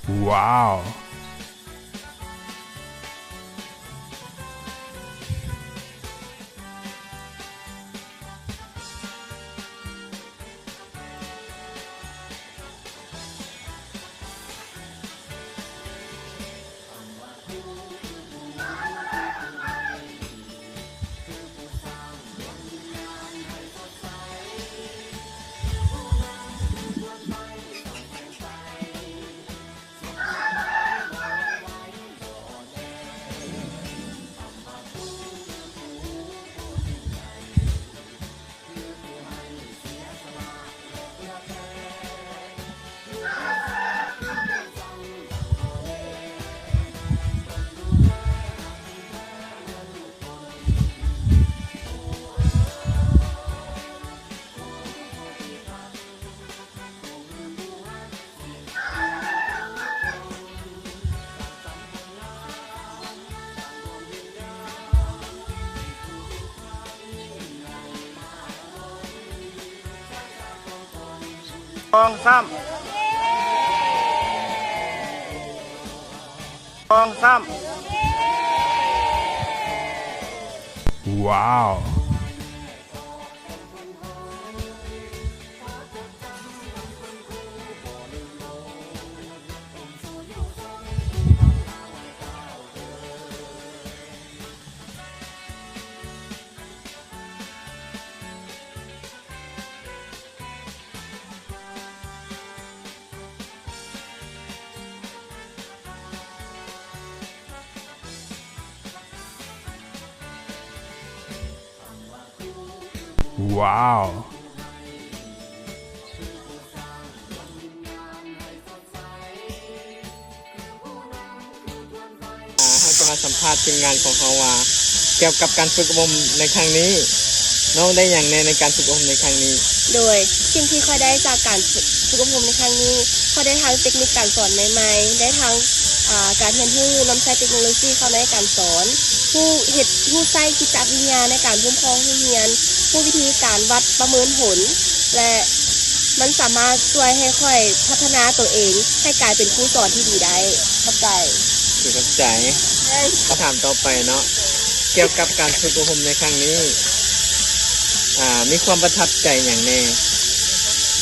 Wow. ສອງ ສາມ ສອງ ສາມ ວ້າວ. ວ້າວ. ເຮົາຈະມາສຳພາດທີມງານຂອງເຮົາວ່າ ກ່ຽວກັບການຝຶກອົບຮົມໃນຄັ້ງນີ້ ນ້ອງໄດ້ຫຍັງແດ່ໃນການຝຶກອົບຮົມໃນຄັ້ງນີ້? ໂດຍ ສິ່ງທີ່ຂ້ອຍໄດ້ຈາກການຝຶກ ຝຶກອົບຮົມໃນຄັ້ງນີ້ ຂ້ອຍໄດ້ທັງເຕັກນິກການສອນໃໝ່ໆ, ໄດ້ທັງ ອາ ການຮຽນຮູ້ນຳໃຊ້ເຕັກໂນໂລຊີເຂົ້າໃນການສອນ, ຮູ້ເຮັດ ຮູ້ໃຊ້ຈິດຕະວິທະຍາໃນການຄຸ້ມຄອງໂຮງຮຽນ, ຮູ້ວິທີການວັດປະເມີນຜົນ ແລະ ມັນສາມາດຊ່ວຍໃຫ້ຂ້ອຍພັດທະນາຕົວເອງໃຫ້ກາຍເປັນຄູສອນທີ່ດີໄດ້. ຂອບໃຈ. ໂອເຄ ຂອບໃຈ. ຄຳຖາມຕໍ່ໄປເນາະ ກ່ຽວກັບການຝຶກອົບຮົມໃນຄັ້ງນີ້ ອາ ມີຄວາມປະທັບໃຈຫຍັງແດ່?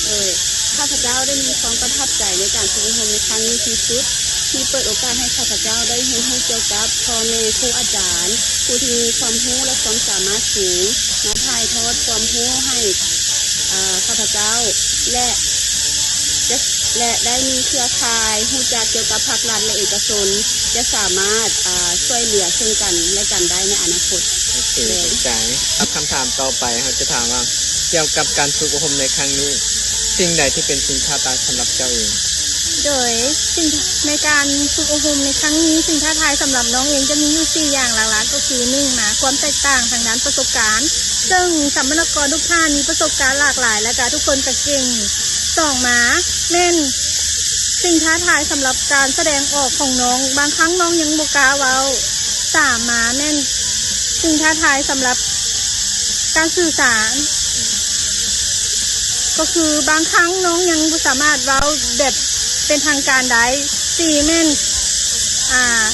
ໂດຍ ຂ້າພະເຈົ້າໄດ້ມີຄວາມປະທັບໃຈໃນການຝຶກອົບຮົມໃນຄັ້ງນີ້ທີ່ສຸດ ທີ່ເປີດໂອກາດໃຫ້ຂ້າພະເຈົ້າໄດ້ຮຽນຮູ້ກ່ຽວກັບພໍ່ແມ່ ຄູອາຈານ ຜູ້ທີ່ມີຄວາມຮູ້ ແລະ ຄວາມສາມາດສູງ ມາຖ່າຍທອດຄວາມຮູ້ໃຫ້ ເອີ ຂ້າພະເຈົ້າ ແລະ ຈະ ແລະ ໄດ້ມີເຄືອຂ່າຍ ຮູ້ຈັກກ່ຽວກັບພາກລັດ ແລະ ເອກະຊົນ ຈະສາມາດ ເອີ ຊ່ວຍເຫຼືອເຊິ່ງກັນ ແລະ ກັນໄດ້ໃນອະນາຄົດ. ໂອເຄ ໂດຍ ເຂົ້າໃຈ. ຄຳຖາມຕໍ່ໄປ ເຮົາຈະຖາມວ່າ ກ່ຽວກັບການຝຶກອົບຮົມໃນຄັ້ງນີ້ ສິ່ງໃດທີ່ເປັນສິ່ງທ້າທາຍສຳລັບເຈົ້າເອງ? ໂດຍ ສິ່ງ ໃນການຝຶກອົບຮົມໃນຄັ້ງນີ້ ສິ່ງທ້າທາຍສຳລັບນ້ອງເອງຈະມີຢູ່ສີ່ຢ່າງຫຼັກໆ ກໍຄື ໜຶ່ງມາ ຄວາມແຕກຕ່າງທາງດ້ານປະສົບການ ເຊິ່ງສຳມະນາກອນທຸກທ່ານມີປະສົບການຫຼາກຫຼາຍ ແລະ ກະທຸກຄົນກະເກັ່ງ. ສອງມາ ແມ່ນສິ່ງທ້າທາຍສຳລັບການສະແດງອອກຂອງນ້ອງ, ບາງຄັ້ງນ້ອງຍັງບໍ່ກ້າເວົ້າ. ສາມມາ ແມ່ນສິ່ງທ້າທາຍສຳລັບການສື່ສານ ກໍຄືບາງຄັ້ງນ້ອງຍັງບໍ່ສາມາດເວົ້າແບບເປັນທາງການໄດ້. ສີ່ແມ່ນ ອ່າ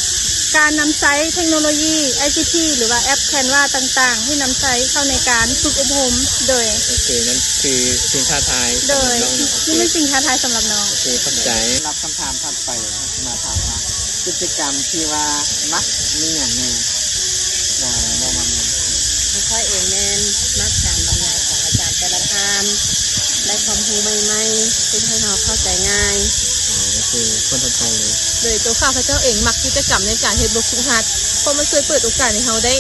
ການນຳໃຊ້ເທັກໂນໂລຢີ ໄອຊີທີ ຫຼືວ່າແອັບ Canva ຕ່າງໆ ທີ່ນຳໃຊ້ເຂົ້າໃນການຝຶກອົບຮົມ. ໂດຍ ໂອເຄ ນັ້ນຄືສິ່ງທ້າທາຍ. ໂດຍ ສຳລັບນ້ອງເນາະ. ໂອເຄ ນີ້ແມ່ນສິ່ງທ້າທາຍສຳລັບນ້ອງ. ໂອເຄ ຂອບໃຈ. ສຳລັບຄຳຖາມຖັດໄປ ມາຖາມວ່າ ກິດຈະກຳທີ່ວ່າມັກມີຫຍັງແດ່? ນ້ອງເວົ້າມາແມ່ນ. ຂອງຂ້ອຍເອງແມ່ນມັກການບັນຍາຍຂອງອາຈານແຕ່ລະທ່ານ ໄດ້ຄວາມຮູ້ໃໝ່ໆ ເຮັດໃຫ້ເຮົາເຂົ້າໃຈງ່າຍ. ອໍ ໂອເຄ ຄົນຖັດໄປເລີຍ. ໂດຍໂຕຂ້າພະເຈົ້າເອງມັກກິດຈະກຳໃນການເຮັດບົກຝຶກຫັດ ເພາະມັນຊ່ວຍເປີດໂອກາດໃຫ້ເຮົາໄດ້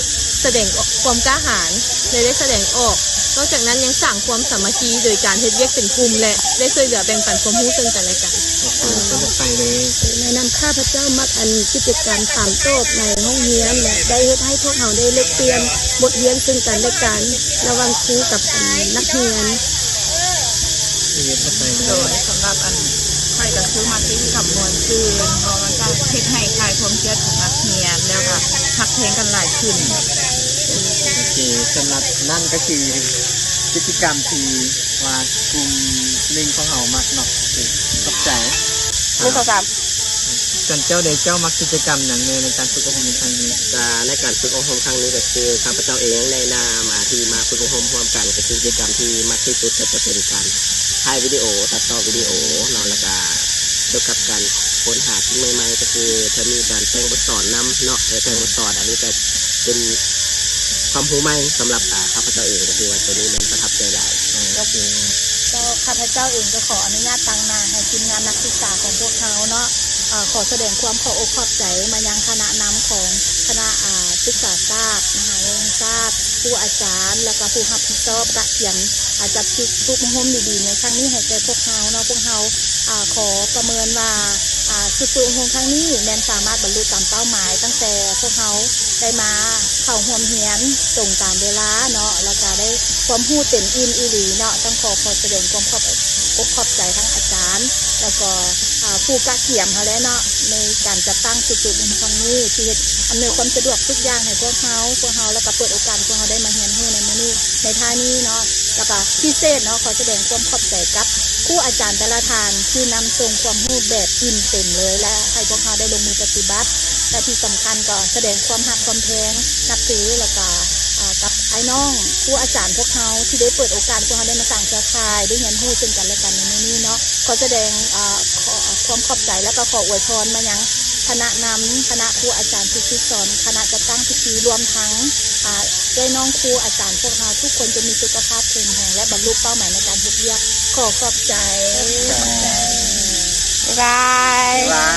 ສະແດງອອກຄວາມກ້າຫານ ແລະ ໄດ້ສະແດງອອກ. ນອກຈາກນັ້ນຍັງສ້າງຄວາມສາມັກຄີໂດຍການເຮັດວຽກເປັນກຸ່ມ ແລະ ໄດ້ຊ່ວຍເຫຼືອແບ່ງປັນຄວາມຮູ້ເຊິ່ງກັນແລະກັນ. ໂອເຄ ຄົນຖັດໄປເລີຍ. ແນະນຳ ຂ້າພະເຈົ້າມັກອັນກິດຈະກຳຖາມຕອບໃນຫ້ອງຮຽນ ແລະ ໄດ້ເຮັດໃຫ້ພວກເຮົາໄດ້ແລກປ່ຽນບົດຮຽນເຊິ່ງກັນແລະກັນ ລະຫວ່າງຄູກັບອັນນັກຮຽນ. ໂດຍ ສຳລັບອັນຂ້ອຍກະຄືມັກກິດຈະກຳມ່ວນຊື່ນ ເພາະວ່າມັນຈະເຮັດໃຫ້ຄາຍຄວາມຄຽດຂອງນັກຮຽນ ແລ້ວກະຮັກແພງກັນຫຼາຍຂຶ້ນ. ໂອເຄ ສຳລັບນັ້ນກະຄືກິດຈະກຳທີ່ວ່າກຸ່ມໜຶ່ງຂອງເຮົາມັກເນາະ. ໂອເຄ ຂອບໃຈ. ໜຶ່ງ ສອງ ສາມ. ສ່ວນເຈົ້າເດ ເຈົ້າມັກກິດຈະກຳຫຍັງແດ່ໃນການຝຶກອົບຮົມໃນຄັ້ງນີ້? ກະໃນການຝຶກອົບຮົມຄັ້ງນີ້ກໍຄື ຂ້າພະເຈົ້າເອງແນະນຳ ອາ ທີ່ມາຝຶກອົບຮົມຮ່ວມກັນ ກໍຄືກິດຈະກຳທີ່ມັກທີ່ສຸດກໍຈະເປັນການຖ່າຍວິດີໂອ ຕັດຕໍ່ວິດີໂອເນາະ ແລ້ວກະກ່ຽວກັບການຄົ້ນຫາສິ່ງໃໝ່ໆ ກໍຄືຈະມີການແຕ່ງບົດສອນນຳເນາະ ແຕ່ງບົດສອນ ອັນນີ້ກໍເປັນຄວາມຮູ້ໃໝ່ສຳລັບ ອາ ຂ້າພະເຈົ້າເອງ ກໍຖືວ່າໂຕນີ້ແມ່ນປະທັບໃຈຫຼາຍ. ໂອເຄ. ເຈົ້າ ຂ້າພະເຈົ້າເອງກໍຂໍອະນຸຍາດຕາງໜ້າໃຫ້ທີມງານນັກສຶກສາຂອງພວກເຮົາເນາະ ເອີ ຂໍສະແດງຄວາມຂອບອົກຂອບໃຈມາຍັງຄະນະນຳຂອງຄະນະ ອາ ສຶກສາສາດ ມະຫາວິທະຍາໄລແຫ່ງຊາດ, ຄູອາຈານ ແລະກະຜູ້ຮັບຜິດຊອບກະກຽມ ອາ ຈັດຝຶກອົບຮົມດີໆໃນຄັ້ງນີ້ໃຫ້ແກ່ພວກເຮົາເນາະ. ພວກເຮົາ ອາ ຂໍປະເມີນວ່າ ອາ ຊຸດຝຶກອົບຮົມຄັ້ງນີ້ແມ່ນສາມາດບັນລຸຕາມເປົ້າໝາຍ ຕັ້ງແຕ່ພວກເຮົາໄດ້ມາເຂົ້າຮ່ວມຮຽນຕົງຕາມເວລາເນາະ ແລ້ວກະໄດ້ຄວາມຮູ້ເຕັມອີ່ມອີ່ຫຼີເນາະ. ຕ້ອງຂໍ ຂໍສະແດງຄວາມຂອບອົກຂອບໃຈທັງອາຈານ ແລ້ວກໍ ອາ ຜູ້ກະກຽມເຮົາແຫຼະເນາະ ໃນການຈັດຕັ້ງຊຸດຝຶກອົບຮົມຄັ້ງນີ້ ທີ່ເຮັດ ອຳນວຍຄວາມສະດວກທຸກຢ່າງໃຫ້ພວກເຮົາ ພວກເຮົາ ແລ້ວກໍເປີດໂອກາດໃຫ້ພວກເຮົາໄດ້ມາຮຽນຮູ້ໃນມື້ນີ້ ໃນທ່ານີ້ເນາະ. ແລ້ວກໍພິເສດເນາະ ຂໍສະແດງຄວາມຂອບໃຈກັບຄູອາຈານແຕ່ລະທ່ານ ທີ່ນຳສົ່ງຄວາມຮູ້ແບບອີ່ມເຕັມເລີຍ ແລະ ໃຫ້ພວກເຮົາໄດ້ລົງມືປະຕິບັດ ແລະ ທີ່ສຳຄັນກໍສະແດງຄວາມຮັກຄວາມແພງນັບຖື ແລ້ວກໍ ອາ ກັບອ້າຍນ້ອງຄູອາຈານພວກເຮົາ ທີ່ໄດ້ເປີດໂອກາດໃຫ້ພວກເຮົາໄດ້ມາສ້າງເຄືອຂ່າຍ ໄດ້ຮຽນຮູ້ເຊິ່ງກັນແລະກັນໃນມື້ນີ້ເນາະ. ຂໍສະແດງ ອາ ຄວາມຂອບໃຈ ແລ້ວກໍຂໍອວຍພອນມາຍັງຄະນະນຳ, ຄະນະຄູອາຈານ, ຜູ້ຝຶກສອນ, ຄະນະຈັດຕັ້ງພິທີ ລວມທັງ ອາ ເອື້ອຍນ້ອງຄູອາຈານພວກເຮົາທຸກຄົນ ຈົ່ງມີສຸຂະພາບແຂງແຮງ ແລະ ບັນລຸເປົ້າໝາຍໃນການເຮັດວຽກ. ຂໍຂອບໃຈ. ຂອບໃຈ. ບາຍບາຍ.